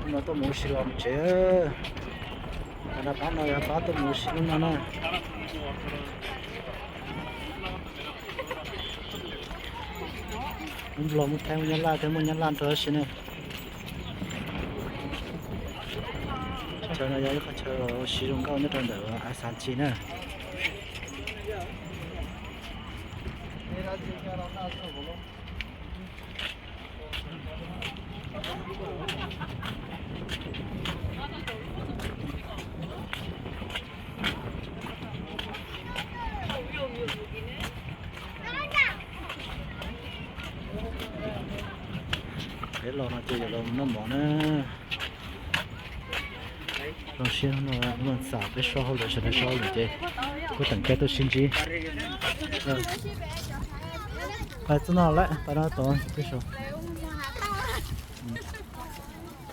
No tuaj mus ua si los mus tsev. Cov no pab no yog pab tuaj mus ua si hnub no na. Hmoob Nplog, Hmoob Thaib, Hmoob Nyab Laj thiab, Hmoob Nyab Laj rau si ne. Qhov chaw no yog ib qhov chaw ua si zoo nkauj nyob rau ntawm Asav Ci na. Peb los no ces yuav los noj mov na. Zoo siab no, xav peb so hauj lwm, sawv daws so hauj lwm ces kuj teem caij tuaj sib ntsib. Txog no lawm, tau no tod.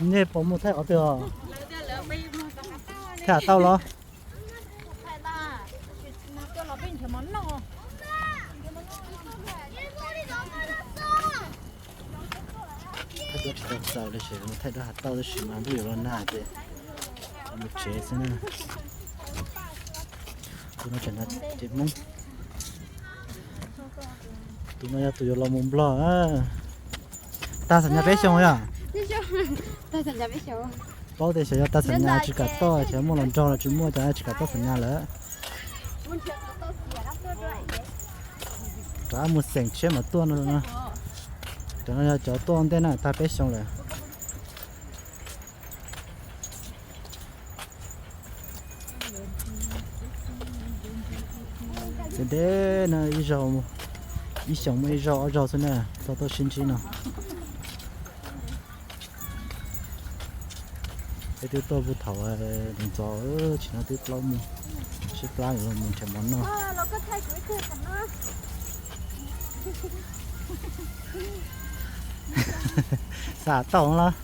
Nej puas mus thaij qhov twg os? Thaij hav tauj los? Thaij duab tsis tau txaus li, tseem mus thaij duab hav tauj tab sis mas ntuj yuav los nag ces mus tsev xwb na. Tus no tseem hnav cev Hmoob. Tus no yog tus yuav los mus Nplog. Tag xam nyas peb xyoos yom? Paub tias xyov yog tag xam nyas tsis kam tuaj, xyov muaj los nraug los tsis muaj, cov tsis kam tuaj xam nyas lawm. Rov mus xeem tshiab mam tuaj no. Cov no yog cov tuaj ua ntej na, tag peb xyoo lawm. Ces deb no ib zaug, ib xyoos muaj ib zaug ob zaug xwb na, tau tuaj sib ntsib no. Peb twb tuaj puag thaum ntxov, tsis no twb plaub mus, sib plab yuav los mus nrhiav mov noj. Xav tau los.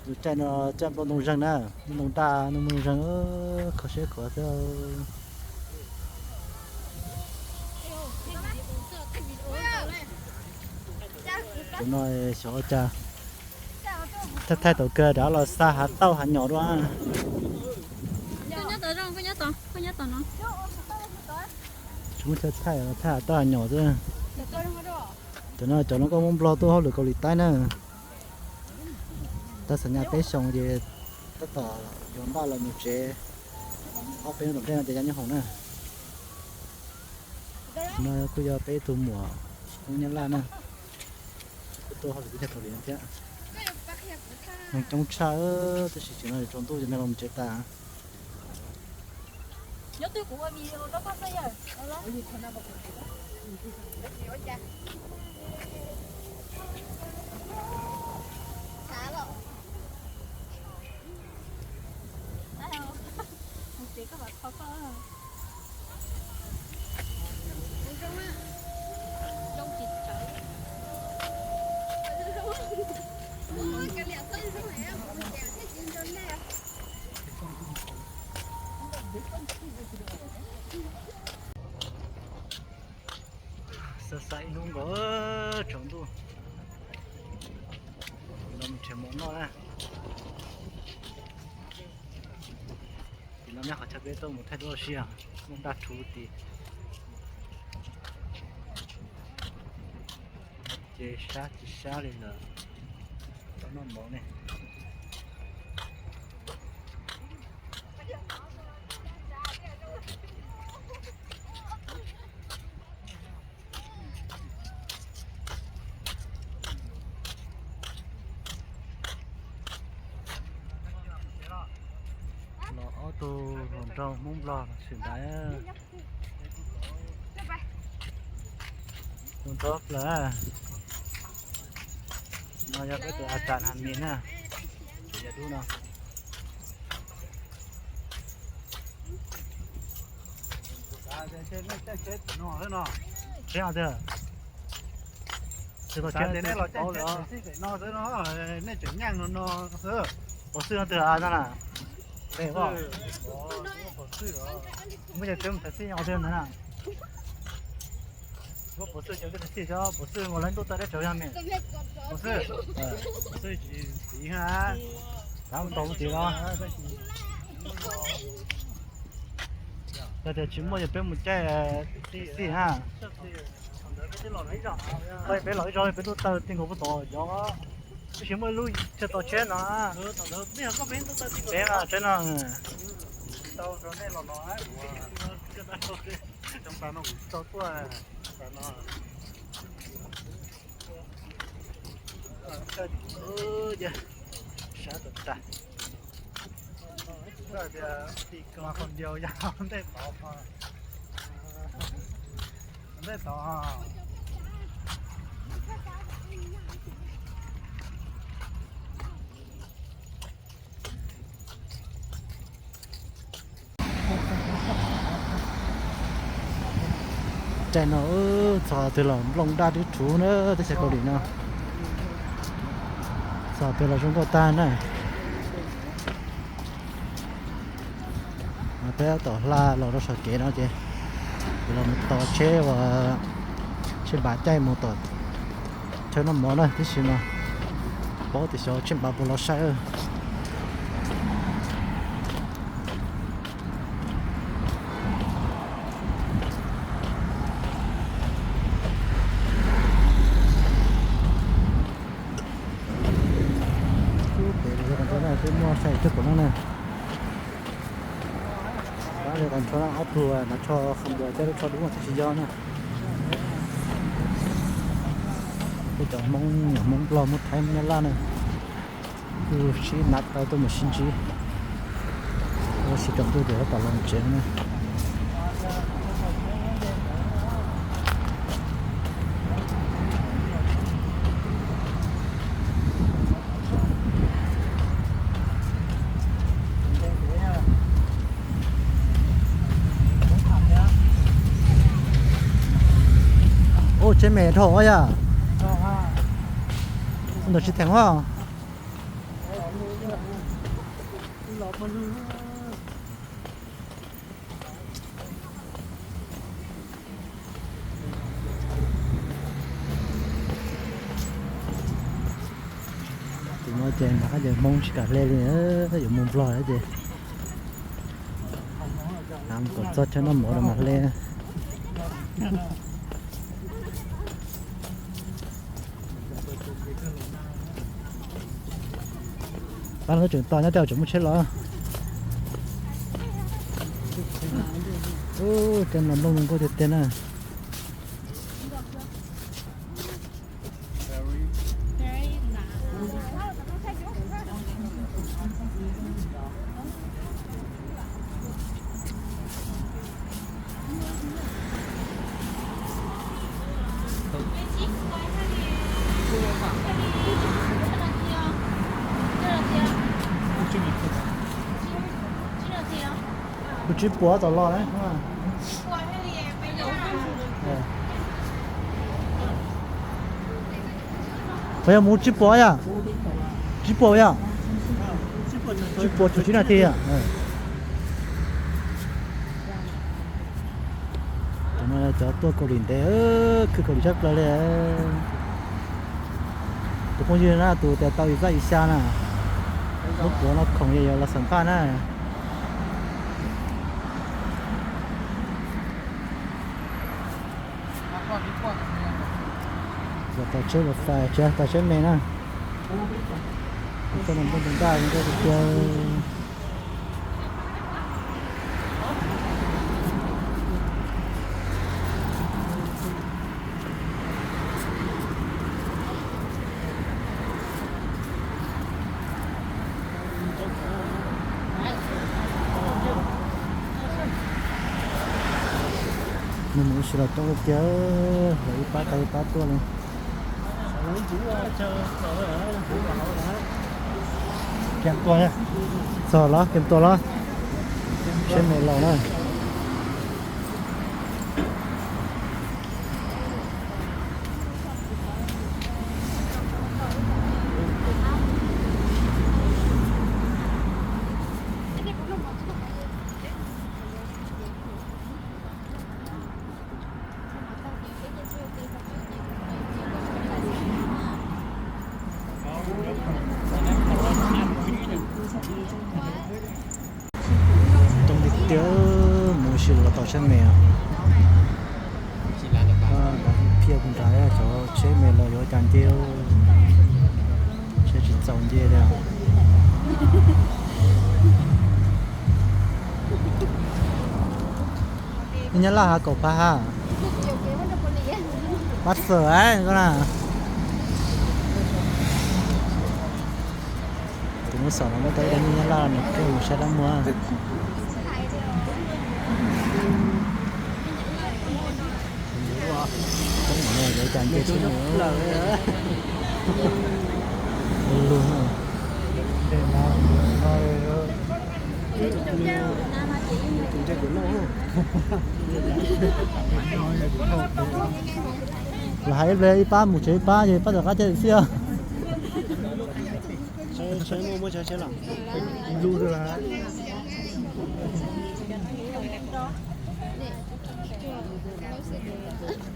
Tus caij no caij nplooj ntoo zeeg na, nplooj ntoo daj, nplooj ntoo zeeg, kho siab khuav xwb. Tus no xyov ua cas, thaij thaij thaum kawg rov los xa hav tauj hav nyom dua. Tsis muaj chaw thaij, thaij hav tauj hav nyom xwb. Cov no cov hluas nkauj Hmoob Nplog tuaj hauj lwm Kaus Lim Taib na. Tag xam nyas peb xyoos ces tab tom yuav npaj los mus tsev. Ob peb hnub tom ntej no ces ya nyob hoom na. No kuj yog peb ib tug muam Hmoob Nyab Laj na, kuj tuaj hauj lwm teb chaws Kaus Lim no thiab. Neeg coob tshaj, tab sis tseem no yuav tsaus ntuj ces nej los mus tsev tas. Xa xa ib hnub nkaus tsaus ntuj, los mus nrhiav mov noj na. Tim no nyob qhov chaw peb tuaj mus thaij duab ua si, muaj ntaj rhuv tid. Ces sab tsis sab li lawm, tau noj mov ne. Los ob tug hluas nraug Hmoob Nplog tshwm ntawd. Tus nrov plaws no yog peb tus a tas Has Mis na, tus yawg dub no. Tsev no tiag. Tsis tau tsev no, nej tseem nyeej no no xwb. Pov xwb no tiag na. Muaj cov tsev mus thav xij nyob tiag ntawd na. Pov Xwm cov kwv tij xyov Pov Xwm mus lawv ntuj tawm deb tsawv yog me. Pov Xwm, Pov Xwm tsis txiv ha, tab mus tau mus txiv los. Yog tias tsis muaj yog peb mus caij taxi ha. Peb los ib zog, peb ntuj tawm ti nkaus puag tod cov, tab sis muaj ib lub chaw tos tsheb no. Peb tsheb no. Sab tag tag. Mas qhov ntiaus yog ntej tod, ntej tod. Caij no txog twg los nplooj daj twb rhuv na, teb chaws Kaus Lim no. Txog twg los zoo nkauj tag na. Peb tom hla los rau saum kev no ces los mus tos tsheb uas tsheb npav caij mus tom chaw noj mov na, tab sis mas paub tias xyov tsheb npav puas los saib. Peb muaj sai coj kom no na. Pab li qhov ntsho ob tug no, tsho qhov npua coj lub tsho dub mas tsis yog na. Peb cov Hmoob, Hmoob Nplog, Hmoob Thaib, Hmoob Nyab Laj na, kuj sib hmab tau tuaj mus sib ntsib. Ua si tsaus ntuj ces lawv pom los tsev na. Ua tsheb me dhau yom. Ntawm tsis theem os. Tus no ces nram qab ces Hmoob tsis kam hle li, yuav mus Nplog lawm ces mus kom txog chaw noj mov rau mas hle. Pab no tseem tos nyob tej tseem muaj tsheb los. Ub, tej no nplooj zoo nkauj tiag tiag na. Kuv tsib puas tom los na. Qhov yog mus tsib puas yom? Tsib puas yom? Tsib puas tsib nas this yom? Cov no cov tuaj Kaus Lim ntev, khwv Kaus Lim tshaj plaws li. Tus phooj ywg na tus tias tau ib txaj ib xya na, lub puav no khoom yog los xam phaj na. Los tau tsheb los fais tsis tau tsheb me na. Txoj no nplooj ntoo daj zoo nkauj tiag tiag. Mus mus ua si los coob tiag tiag, los ib pab tau ib pab tuaj li. Txog los, kem tuaj los, tsheb me los na. Tsheb me, phiaj kuv nrad cov tsheb me los yuav cas nce, tsheb tsis txaus nce li. Nyab Laj has kaum phav ha. Pab xawm koj na. Tus muab xom no muab tau ib daim nyuj Nyab Laj nws kuj mus saib dab muag. Coob no yuav cas nce tsheb mus. Lug. Los hais ib pliag ib pab mus tsev ib pab ces pab tom qab thiaj li xij.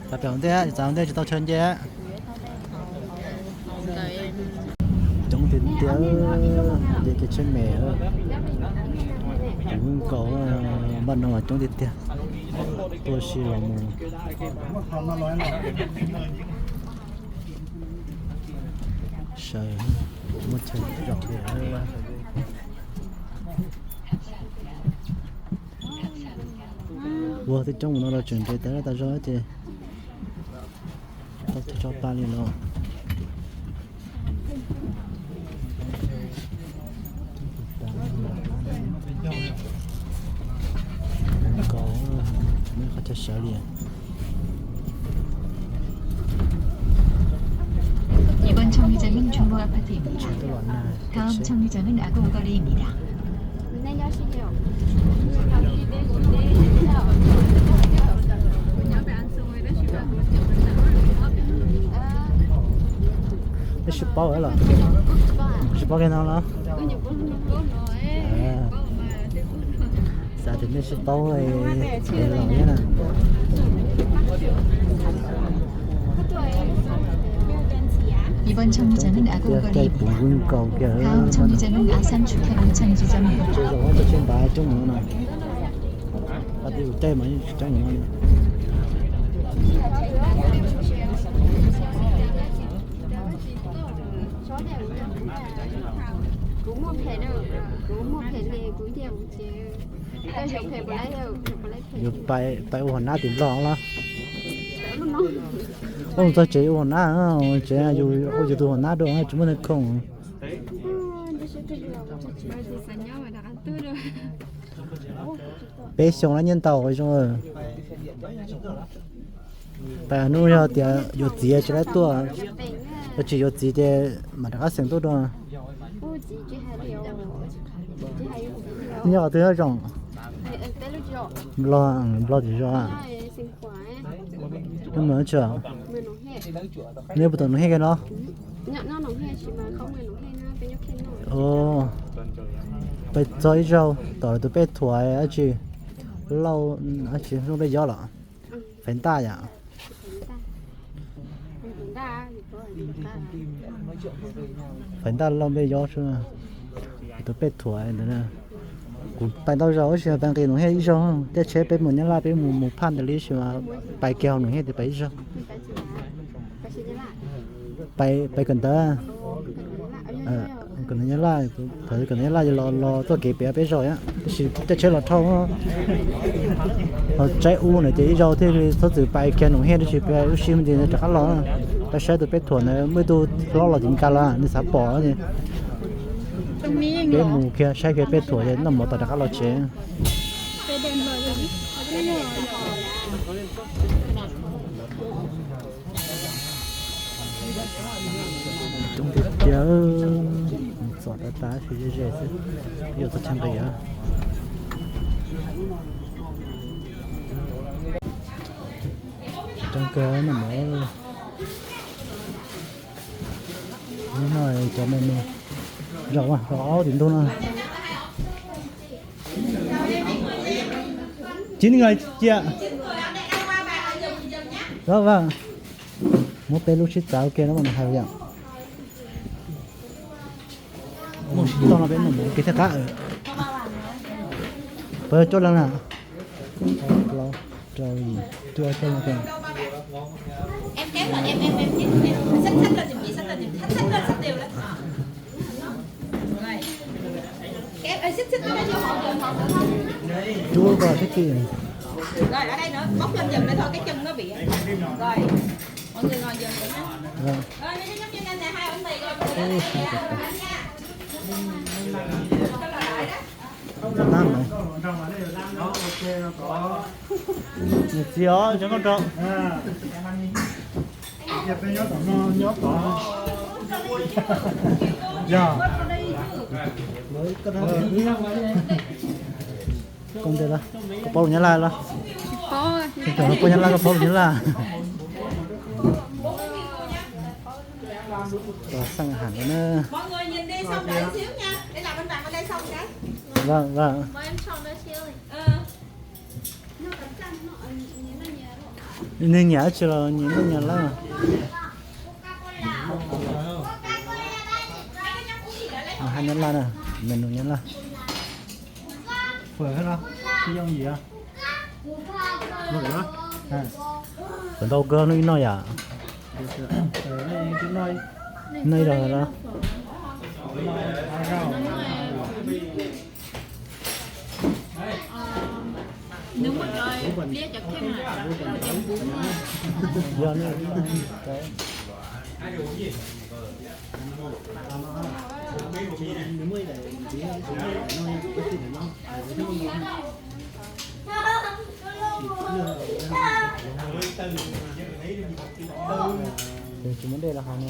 Txav pem hauv ntej, txav hauv ntej tsis tau chaw nce. Coob tiag tiag, nce kiag tsheb me. Tus nkaus npaj no mas coob tiag tiag. Tuaj si los mus. Sawv, muaj chaw zaum li. Ua tib coob mus no los tseem nres tas tas zog ces tau tso pa li no. Nkaus, tsis muaj qhov chaw sawv li. 이번 정류장은 종로 아파트입니다. 다음 정류장은 아고거리입니다. Neb sib paub lawm los? Sib paub kiag no los? Xav tias nej sib paub es los thiab na. 이번 정류장은 아고거리입니다. 다음 정류장은 아산축하는 정류장입니다. Tsis zaum ob tug tsheb npav coob mus no. Qhov twg yus caij mas yeej tsis coob mus no li. Yuav pais ua hauv nab tim Nplog los? Ua txog tsev ua hauv nab, tsev yus ua yus tus hauv nab dua tsis muaj neeg khoom. Peb xyoo lawm nyiaj ntau zoo. Pais hnub yog tias yuav txiv tsis laib tuaj, yog tsis yuav txiv ces mam rov qab xeem tuaj dua. Nyob qhov twg zoo? Nplog, Nplog tim zos. Neb mus dab tsi? Neb puas tau Noom Hej kiag no? Pais txog ib zaug tom tus peb thuam dab tsi, Lauj dab tsi, Lauj Npej Yob los? Faiv Ntaj yom? Faiv Ntaj Lauj Npej Yob xwb. Tus peb thuam ntawd, kuv pais ntau zaus tab sis pais nqis Noom Hej ib zaug, tej tsheb peb mus Nyab Laj peb mus mus phaj ntawd li tab sis mas pais kiag hauv Noom Hej tias pais ib zaug. Pais, pais kawm ntawv, kawm ntawv Nyab Laj, thaum kawm ntawv Nyab Laj los los txoj kev pem peb zaug thiab tab sis tej tsheb los dhau. Tsaib ub ntawd ces ib zaug thiaj li txhob txwm pais kiag Noom Hej tab sis peb lub sij hawm ntawd rov qab los. Peb saib tus peb thuam ntawd muaj ib tug hlob los tim Mes Kas los nws xav pom ces peb mus kiag saib kiag peb thuam ces noj mov tas rov qab los tsev. Coob tiag tiag, txom tas tas, ze ze xwb, yuav txog chaw nqis. Coob kawg no mas. Hnub no cov me me zaum zaum ob tim ntug no. Cia, muab peb lub sib txav ua ke no mas hais yom. Mus sib tog no peb mus mus kev thiaj qab. Peb coj leej na. Plaub, rau, yim, cuaj, xya, yim. Em kéo rồi, em em em em xếp xếp lên giùm chị, xếp lên giùm, xếp xếp lên, xếp đều lên. Rồi. Kéo, ê, xếp xếp cái đó vô hậu, hậu, hậu, hậu. Chú có thích gì? Rồi, ở đây nữa, bốc lên giùm đây thôi, cái chân nó bị. Rồi. Mọi người ngồi giùm vậy nha. Vâng. Rồi, đi, đi, đi, đi, hai ông này rồi. Ê, sao vậy? Tab mas. Niam txiv os, cov koj rau. Yog. Koj ntawd los, koj paub lus Nyab Laj los? Tsis paub. Tsis paub Nyab Laj, koj paub lus Nyab Laj. Tos xaj ham no na. Vâng, vâng. Nws nyiam tsis los nyiam noj nyiam lawm. Hais Nyab Laj na, menu Nyab Laj. Phở hay lo? Cái dòng gì á? Phở đó. À. Phở ntau kawg, noj ib noj yam. Phở này tôi nói. Noj ib los los. Phở rau. Nws muaj cov pliab cov kheej na, cov bún na. Yog ne. Tsis muaj dej los hais ne.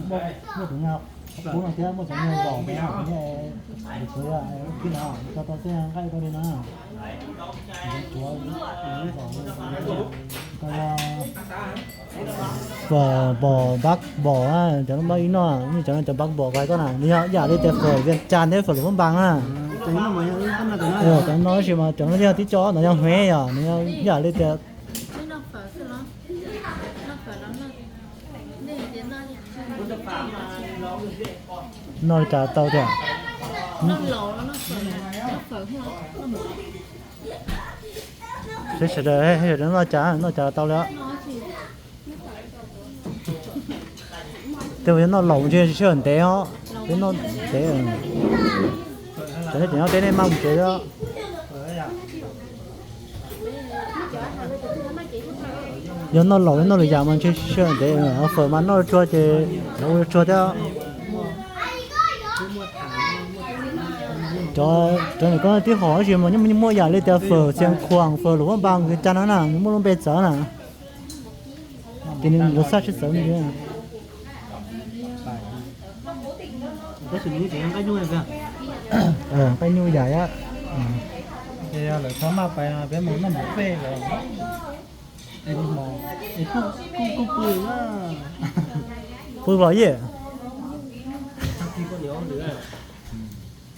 Muaj tus nyuag, kuv no thiab muaj cov nyuag zaum ntawd, kuv no tso tau tej nqaij tau li na. Phở bò Bắc bò á, cov no ib noj, cov no cov Bắc bò kuv hais koj na, nws yog ib yam li tias phở Vientiane thiab phở Luang Prabang na. Cov no tab sis mas cov no yog tib co, no yog Huế yom, nws yog ib yam li tias noj li cas tau tiag. Sawv daws noj cas noj cas tau li. Tej uas yog noj laus ntshe sij hawm ntev os, peb noj ntev. Cov nej tseem nyob peb nej maj mus tsev os. Yog noj laus noj lwm yam mas ntshe sij hawm ntev, fawm mas noj tsuag ces ua tsuag thiab. Cov, cov nim ko tib hom tab sis mas nws muaj yam li tias fawm Xiav Khuam, fawm Luam Paj Npas, Vias Cas no na, nws muaj lub npe txawv na. Ces nws lawv xaj sib txawv li. Nqaij nyuj yam. Lawv txhob maj pais no peb mus noj mus pej lawm. Pw los yej.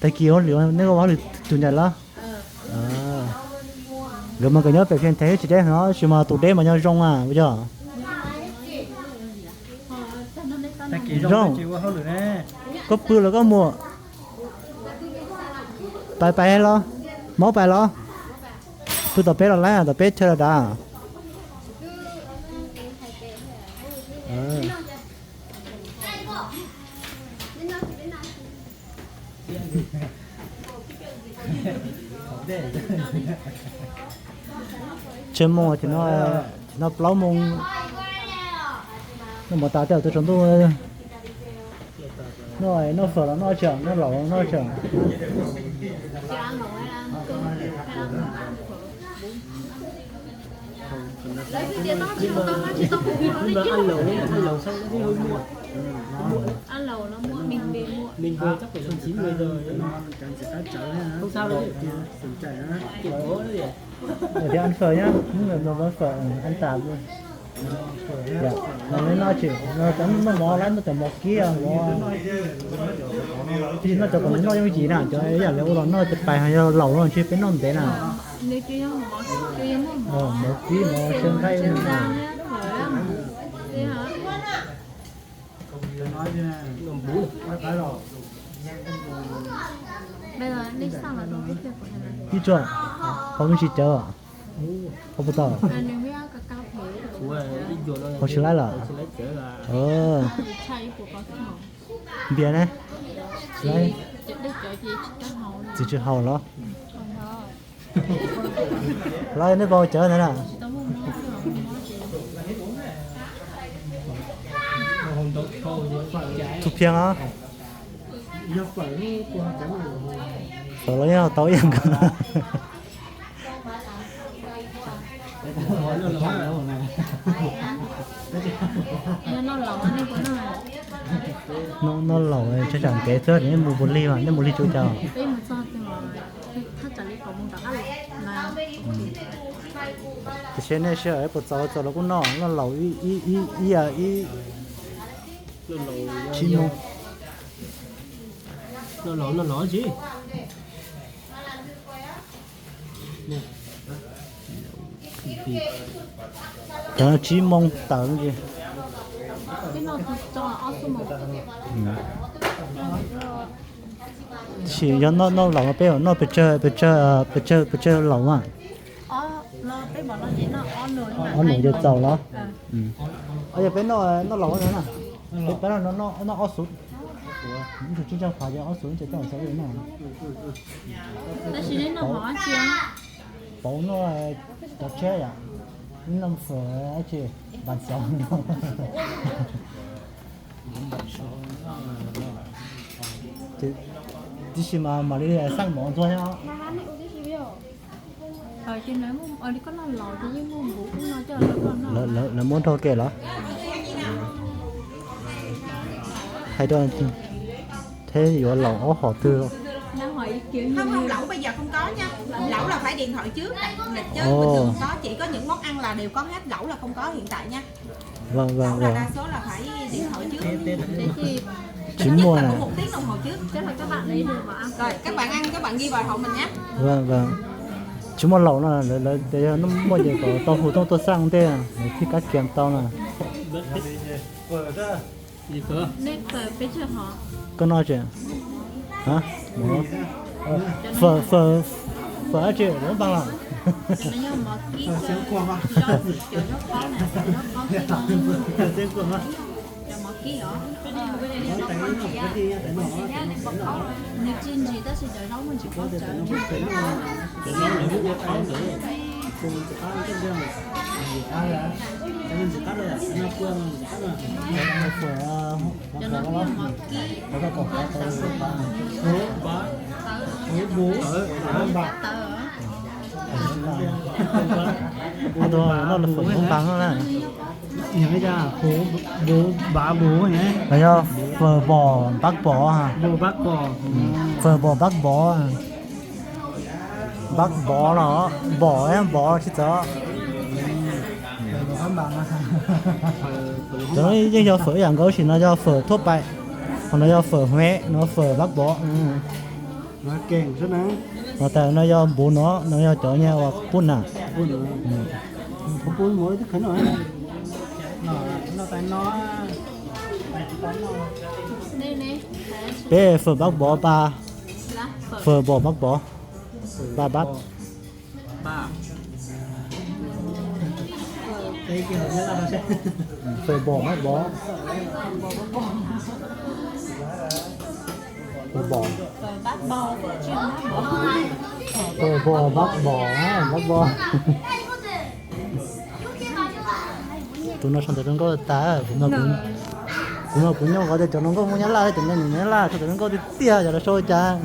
Tag kis ua lwm nej ua hauj lwm tus ncaim los? Nkawd mas nkawd nyob pem Phiaj Thev tsis deb heev os, tab sis mas tus deb mas nyob zoo na, puas yog? Zoo. Koj pw los koj mus? Pais pais los, maub pais los. Pw tom peb los lawm, tom peb chaw los dav. Tsawg moos? Tam sim no plaub moos. Noj mov tas tej zaum tuaj tsaus ntuj. Noj, noj fawm los noj tseem, noj laus los noj tseem. Ua thiab ăn phở nhá, những người mà ăn phở ăn tạm luôn. Yog, no tsis, cov noj mov lawv noj cov mov kib, noj cov kom noj yooj yim na, cov yam lawv ua los noj cov pais yog laus no ntshe peb noj ntev na. Mov kib mov xyaw nqaij. Ib tsuag, qhov me ntsis cawv, qhov puas tau, qhov tsis laib lawm. Npias ne, txiv tsis haus los? Los nej pom cawv ntawd na. Tus phiaj os. Thaum los yeej tau ib yam nkaus. Noj laus tsam ntev xwb, nej mus puas lig, nej mus lig tsuas cas? Tiam sis nej sij hawm puas txaus, txaus los kuj noj, noj laus ib, ib, ib, ib, tsib moos. Cov no tsib moos tawm no ces. Tab sis yog noj laus no peb noj pes tsawg, pes tsawg laus na? Ob nus ces txaus los? Yog peb noj laus no na, peb noj ob xuv, ib tug tsib caug phav ces ob xuv ces tau xav li no. Pauv noj cov tshiab yom, noj fawm ces npas xov. Tab sis mas mam li xaj mov ntxuag thiab. Lawv muab nrog ke los? Hais rau thiab yuav laus ob hom twg? Không, không, lẩu bây giờ không có nha. Lẩu là phải điện thoại trước. Lịch chơi bình thường có, chỉ có những món ăn là đều có hết, lẩu là không có hiện tại nha. Vâng, vâng, vâng. Đa số là phải điện thoại trước. Tsis muaj na. Một tiếng đồng hồ trước. Rồi, các bạn ăn, các bạn ghi vào hộp mình nhé. Vâng, vâng. Tsis muaj laus no, lawv tias yog muaj ces kom tau hu tuaj xaj ntej, lawv thiaj kab kias tau na. Koj noj tsis? Fawm, fawm, fawm dab tsi? Lub npas los? Tus no lawv fawm hmoob npas no na. Los yog fawm bos npab bos. Fawm bos npab bos. Npab bos no, bos, bos tsis txawv. Cov no yeej yog fawm ib yam nkaus, tab sis no yog fawm thuab pais, ho no yog fawm huev, no fawm npab bos. Ho tas no yog npuv no, no yog cov nyiaj uas pub nas. Peb fawm npab bos pa, fawm bos npab bos, pa npab. Fawm bos npab bos. Fawm bos. Fawm bos npab bos, npab bos. Tus no sau ntawv hluas nkauj tag, kuv no kuv nyob qhov tias cov hluas nkauj Hmoob Nyab Laj, cov me nyuam Nyab Laj sau ntawv hluas nkauj tiag tiag, yog lawv sau cas.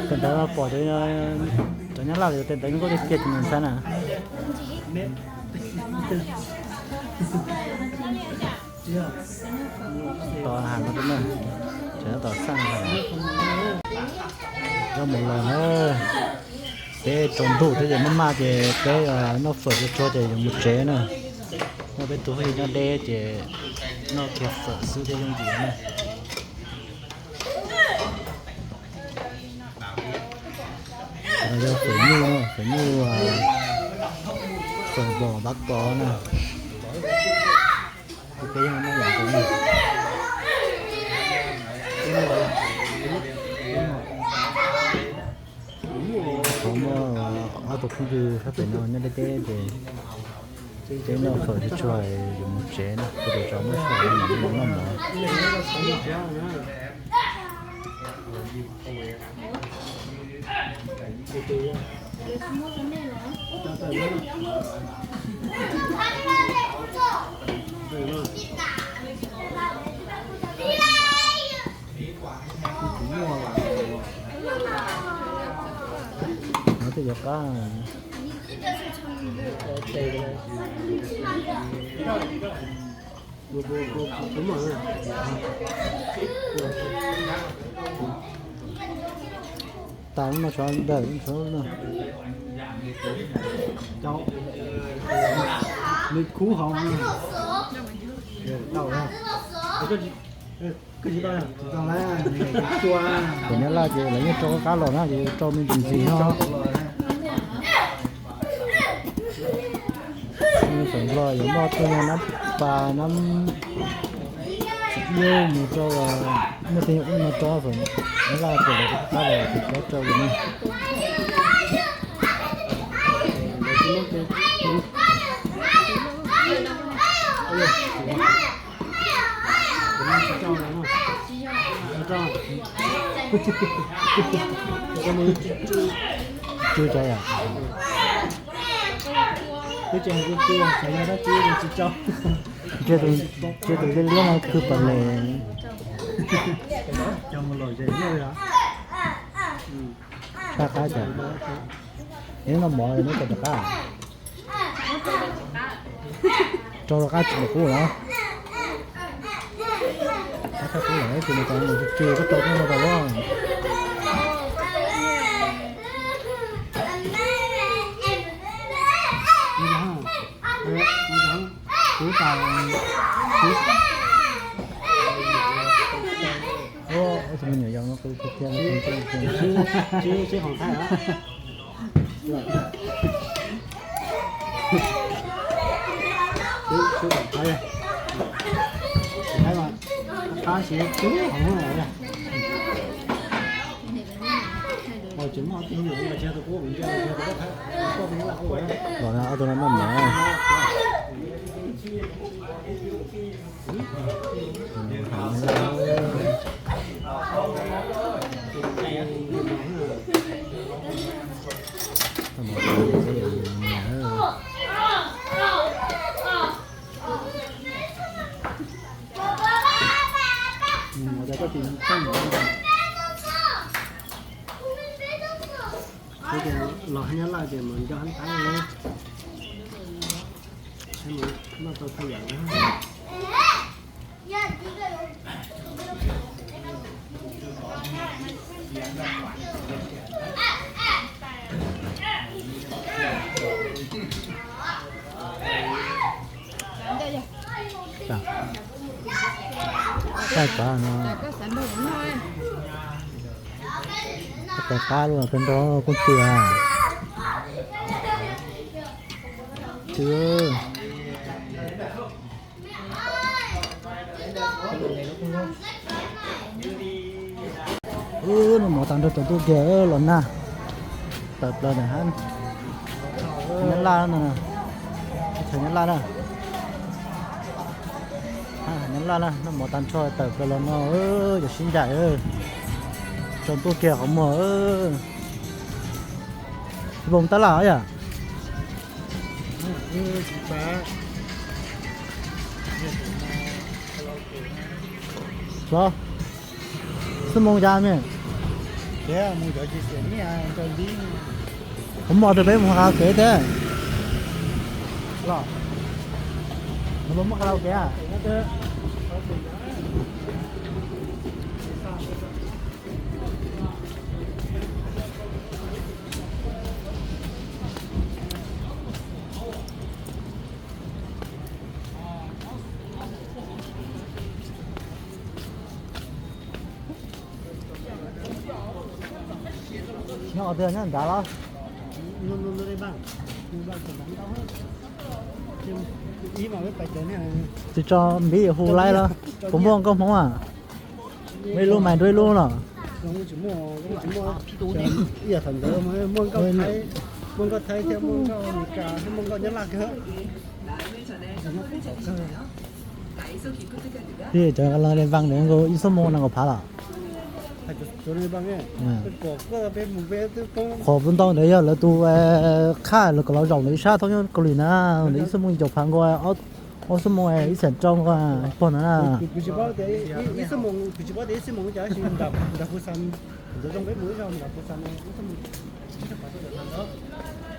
Kawm ntawv pom cov Nyab Laj lawv tias ntawv hluas nkauj tiag tiag ces ntxhab na. Tos has no, tos xaj, zaub mov los na. Peb tsaus ntuj thiab ces maj maj ces peb noj fawm tsuag tsuag ces yuav mus tsev na. Muaj peb tug phooj ywg nyob deb ces noj kiag fawm xwb thiaj yooj yim na. Yog fawm nyuj, fawm nyuj, fawm vos npab kos na. Peb yeej noj yam nkaus na. Qhov muaj ob tug phooj ywg sab pem no nyob deb deb ces peb noj fawm tsuag tsuag yuav mus tsev na, peb tseem tso muab sij hawm noj mov. No twb yuav qab. Tas lub no tsov ntawm tsov no. Nws khuv hauv. Kuv nyob Laj ces lawv yeej rau qab los na, ces rau me ntsis ntxiv no. Xeem Nplog yuav muaj tej nyuag nab pas nab yeeb mus rau, muaj tej nyuag ub no rau xeem Laj ces lawv qab los ces rau rau li no. Tsw tso yom. Twb tsis hais tsw, xav yog dab tsi tsis tso. Ntsia tus liab liab no khwv pam les. Qab qab cas. Es noj mov neb tau rov qab? Rau rov qab tsis npaum qub los? Qab qub los ib tug no tau mus tsw koj rau no tau los. Kuv tas, kuv, tus me nyuam yaus no kuv tiag tiag no, sib, sib, sib hauv thaij os. Sib hauv thaij, thaij mas qab siv tub hauv lawm. Los ob tug no noj mov. Los hab Nyab Laj ces mas nco hab tab, noj tau thaj yam na. Thaij qab no, thaij qab lub kawg nrog koob tw. Wb noj mov tag nrho tsaus ntuj kiag los nag tawm plaws ntawm hab Nyab Laj no, teb chaws Nyab Laj na. Nyab Laj na, noj mov tag nrho tawm plaws los no, yog sib ncaim, tsaus ntuj kiag qhov muag. Tsis pom mus tab laj yom? Xyov, xub moo cas me? Kuv muaj rau peb mus karaoke thiab. Los, muaj karaoke. Twg nyob nrad los? Twb tso npib hu laib los? Puas muaj nkauj Hmoob a? Muaj ib lub mais nrog ib lub los? Cov li vaa ntawd nkaus ib xuab moos nees nkaum phav los? Qhov ntau ntawd yog lawv tus qhaj lawv kom los zaum ntawd ib sab thob nyob Kaus Lim na, ntawd ib xuab moos yim caum phav nkaus, ob xuab moos ib xees rau nkaus pog ntawd na.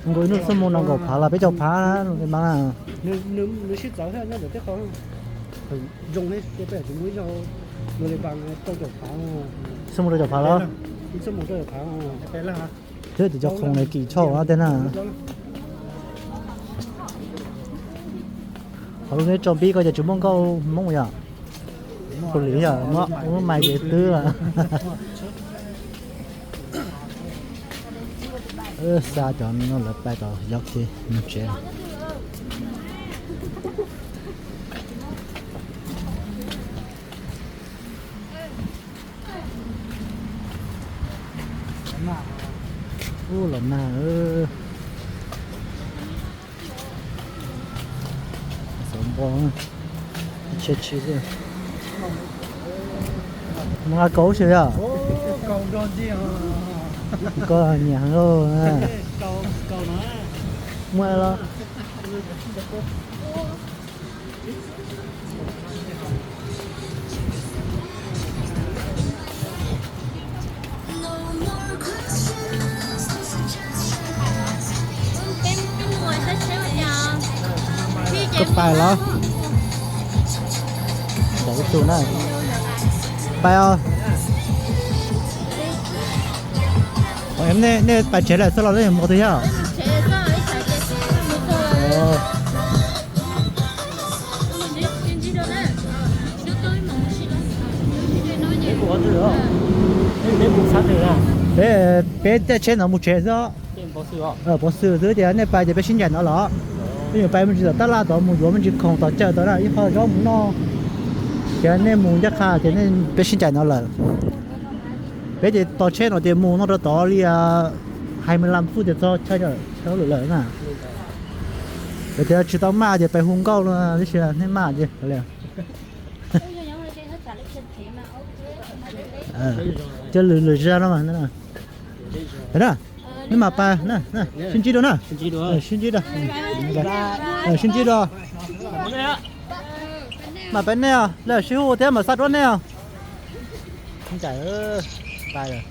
Nkaus ib xuab moos nees nkaum phav los peb caug phav na. Xuab moos rau caum phav los? Thiab tus cov khoom ne kim tshaj tej na. Qhov lub neb tso npib ko ces tsis muaj nkauj Hmoob yom? Kaus Lim yom, muab mais ces twb. Xa cov no lawv pais tau yog kiag mus tsev. Ub los nag. Xov npo, tsheb tsheb xwb. Nqa kaus xwb yog? Koj nyiam heev lauj. Muaj los? Koj pais los? Ib tug na. Pais os. Nej pais tsev lawm xwb los nej mus twg thiab? Peb, peb caij tsheb no mus tsev xwb. Pov xwm xwb tias nej pais ces peb sib ncaim no los. Peb yuav pais me ntsis tom tab laj tod mus yuav me ntsis khoom tom chaw tod na ib qho zaub mus noj. Ces nej mus ncaj qha ces nej peb sib ncaim no lawm. Peb ces tos tsheb no ces mus no rau tod li hais me lam fuj ces txog chaw lwm lawm na. Yog tias tsis tau maj ces pais hu nkauj no tib si, nej maj ces. Coj lwm lwm zaj no mas. Nej mam pais, sib ntsib dua na. Sib ntsib dua. Sib ntsib dua. Mam pais nej os, lawm sib hu thiab mam xa duab nej os. Ncaim, pais lawm.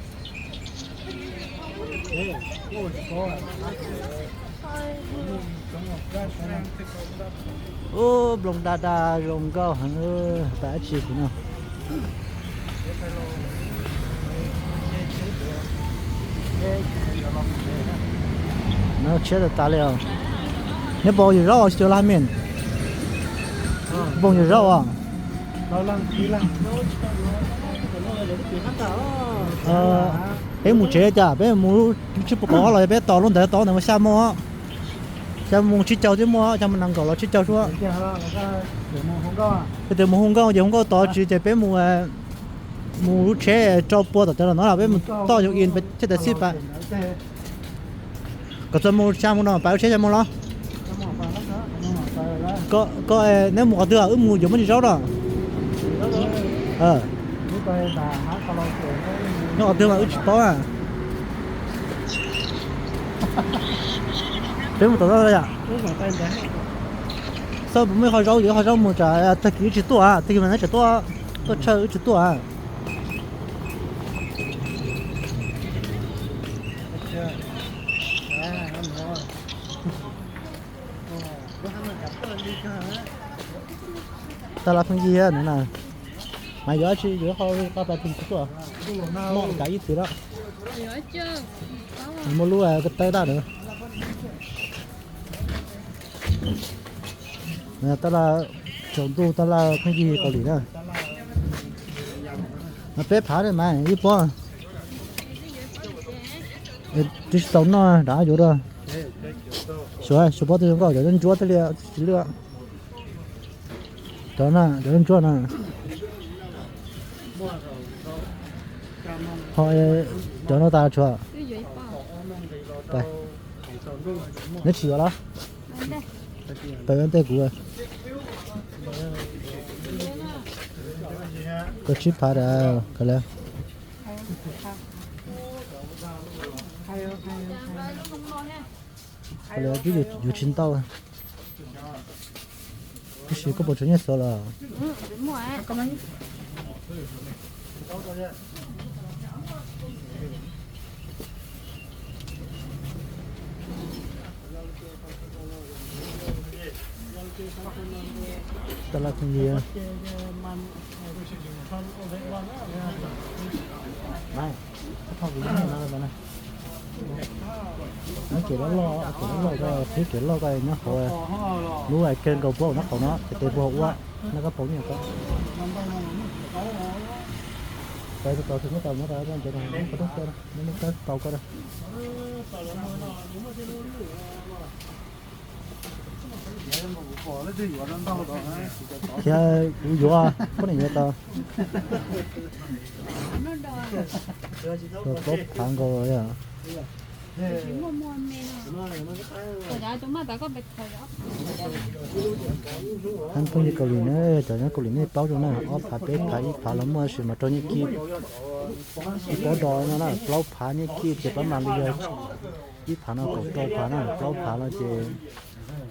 Ub, nplooj daj daj zoo nkauj heev, pais dab tsi kuv no. Nws tshiab tas tas li os. Neb npau yawm zaub tsis cov laj mej? Npau yawm zaub os. Peb mus tsev cas peb mus lub tsib puas kaum ob los yog peb tos lub ntawd tos ntawd mas xya moo, xya moo tsib caug twb muaj, xya moo nees nkaum los tsib caug suab. Yog tias mus hu nkauj ces hu nkauj tod tsis ces peb mus, mus lub tsheb rau pua tom cov los no los peb mus toj yog in peb tsheb tas xij pas. Kom txog mus xya moo no pais lub tsheb xya moo los. Koj, neb mus qhov twg wb mus yuav muab tsis zaub no. Nyob qhov twg mas wb tsis paub na. Peb mus tom no yom. Xyov puas muaj ib qho zaub, yuav ib qho zaub mus tsam tag kis wb tsis tuaj, tag kis mas neb tseem tuaj, tuaj tshawj wb tsis tuaj. Tab laj pheej yig na, mas yuav tsi yuav qhov qab pais pheej tsis tuaj, muaj kav ib txwm lawm. Muaj lub ko taw daj na. Tab laj tsaus ntuj tab laj pheej yig Kaus Lim na. Mas peb phav ne mas ib pob. Twb tsis tau noj, rov yuav dua. Suav, suav pob twg zoo nkauj, cov ntsuab thiaj li tsis lwj. Cov na, cov ntsuab na. Ho cov no tas tshuav. Neb tsis yuav los? Pab ua ntej kuv. Koj tsib phav, koj le. Koj le twb yuav tsis ntau. Tab sis koj puas tshuav nyiaj xov los? Tab laj kheej li. Nyob kev loj loj, kev loj loj ko, qhib kev loj ko nyob hauv. Lub ais kheej nkaus puab nyob hauv no ces tes puag ua na koj pom nyiaj ko. Pais tau tus muab tau muab tau nce ko, muab tau ko. Thiab kuv yuav, koj niam yuav tau. Plaub phav nkaus yom. Phooj ywg Kaus Lim na, cov nyob Kaus Lim nej paub zoo na, ob phav peb phav ib phav los muaj sis mas rau nyiaj kib. Ib pob do no na plaub phav nyiaj kib ces pab mas li yog ib phav no kaum rau phav na, plaub phav no ces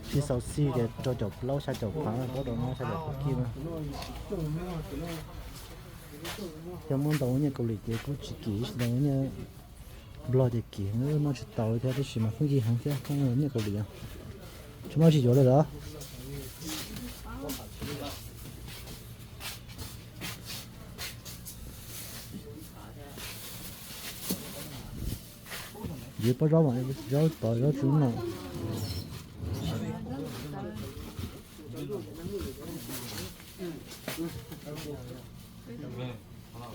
tsis xaus xij ces rau caum plaub xya caum phav na, pob do no xya caum phav kib na. Yog muab ntau nyiaj Kaus Lim ces kuj tsis kim, tsis ntau nyiaj Nplog ces kim, noj tsis tau thiab, tab sis mas phooj ywg heev thiab, nyiaj Kaus Lim tsis muaj tsis yuav li lawm. Yus pob zaub mas zaub tod zaub tsub no.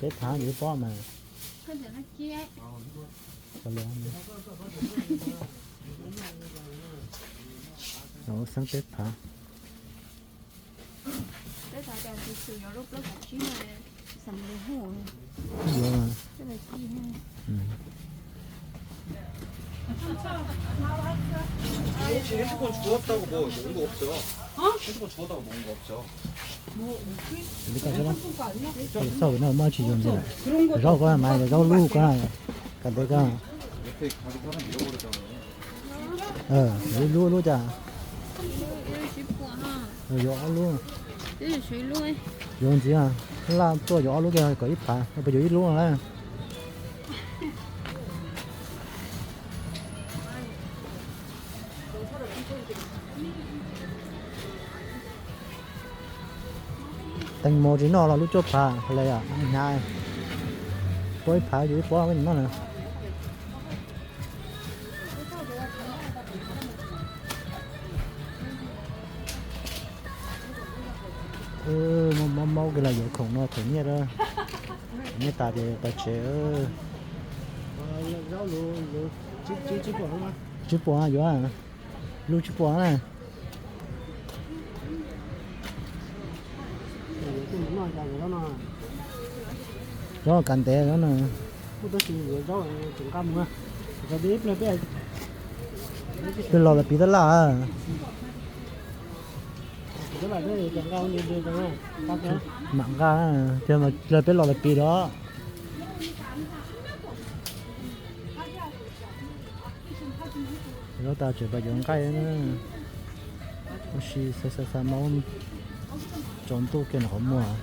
Peb phav yus pob mas. Xeeb peb phav. Xauj no muaj tsis yoog ntxiv. Zaub ko mas zaub lub ko, kam ntev ko. Yuav ib lub lub cas? Yuav ob lub. Yuav ntxiv, laj tuaj yuav ob lub kiag kom ib phav, puas yuav ib lub no na? Teem mos tsis noj los lub cuaj phav hais li, hnyav, pob ib phav yuav ib pob noj na. Maub maub kiag los yuav khoom no them nyiaj, nyiaj tas ces pais tsev. Tsib puas yuav, lub tsib puas na. Zaub kam ntev zaub na. Peb los lawv piv tab laj. Mam nqa, tiag mas peb los lawv piv los. Zaub tas tseem pais yuav nqaij na. Ua si xav xav xav maub tsaus ntuj kiag nram qhov muag.